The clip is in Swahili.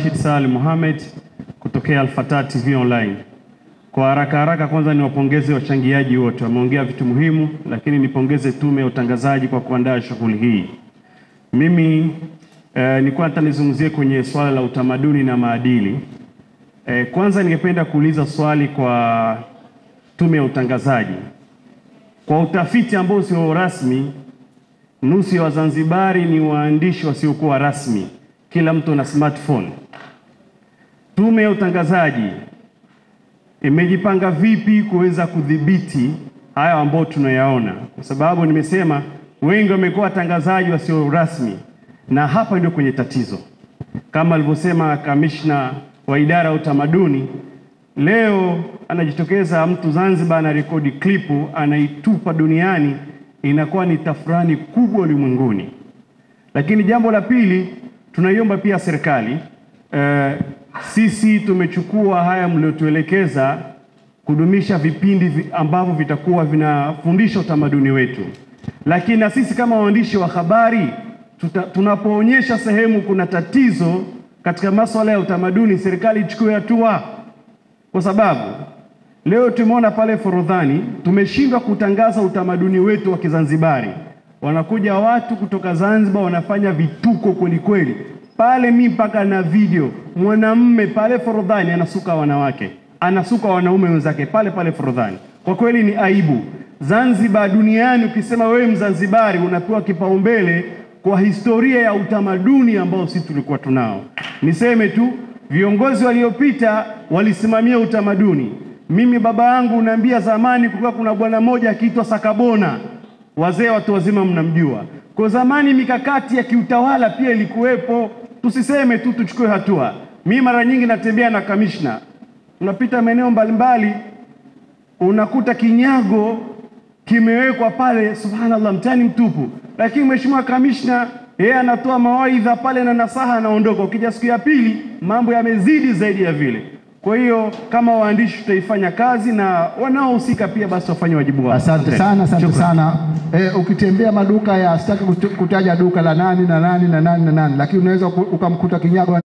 Rashid Salim Mohamed kutokea Alfatah TV Online. Kwa haraka haraka, kwanza niwapongeze wachangiaji wote, wameongea vitu muhimu, lakini nipongeze Tume ya Utangazaji kwa kuandaa shughuli hii. Mimi nilikuwa nataka nizungumzie kwenye swala la utamaduni na maadili. Kwanza ningependa kuuliza swali kwa Tume ya Utangazaji. Kwa utafiti ambao sio rasmi, nusu ya Wazanzibari ni waandishi wasiokuwa rasmi. Kila mtu ana smartphone. Tume ya Utangazaji imejipanga vipi kuweza kudhibiti haya ambayo tunayaona? Kwa sababu nimesema wengi wamekuwa watangazaji wasio rasmi, na hapa ndio kwenye tatizo. Kama alivyosema kamishna wa idara ya utamaduni, leo anajitokeza mtu Zanzibar anarekodi klipu anaitupa duniani, inakuwa ni tafrani kubwa ulimwenguni. Lakini jambo la pili, tunaiomba pia serikali, sisi tumechukua haya mliotuelekeza kudumisha vipindi ambavyo vitakuwa vinafundisha utamaduni wetu. Lakini na sisi kama waandishi wa habari tunapoonyesha sehemu kuna tatizo katika masuala ya utamaduni, serikali ichukue hatua. Kwa sababu leo tumeona pale Forodhani tumeshindwa kutangaza utamaduni wetu wa Kizanzibari. Wanakuja watu kutoka Zanzibar wanafanya vituko kweli kweli. Pale mimi mpaka na video, mwanamume pale Forodhani anasuka wanawake, anasuka wanaume wenzake pale pale Forodhani. Kwa kweli ni aibu. Zanzibar duniani ukisema wewe Mzanzibari unapewa kipaumbele kwa historia ya utamaduni ambao sisi tulikuwa tunao. Niseme tu viongozi waliopita walisimamia utamaduni. Mimi baba yangu unaambia zamani kulikuwa kuna bwana mmoja akiitwa Sakabona. Wazee watu wazima mnamjua. Kwa zamani mikakati ya kiutawala pia ilikuwepo. Tusiseme tu tuchukue hatua. Mimi mara nyingi natembea na kamishna. Unapita maeneo mbalimbali unakuta kinyago kimewekwa pale, subhanallah, mtani mtupu. Lakini mheshimiwa kamishna yeye anatoa mawaidha pale na nasaha, anaondoka. Ukija siku ya pili mambo yamezidi zaidi ya vile. Kwa hiyo kama waandishi tutaifanya kazi na wanaohusika pia basi wafanye wajibu wao. Asante sana, asante sana. Ukitembea maduka ya, sitaki kutaja duka la nani na nani na nani na nani, lakini unaweza ukamkuta kinyago.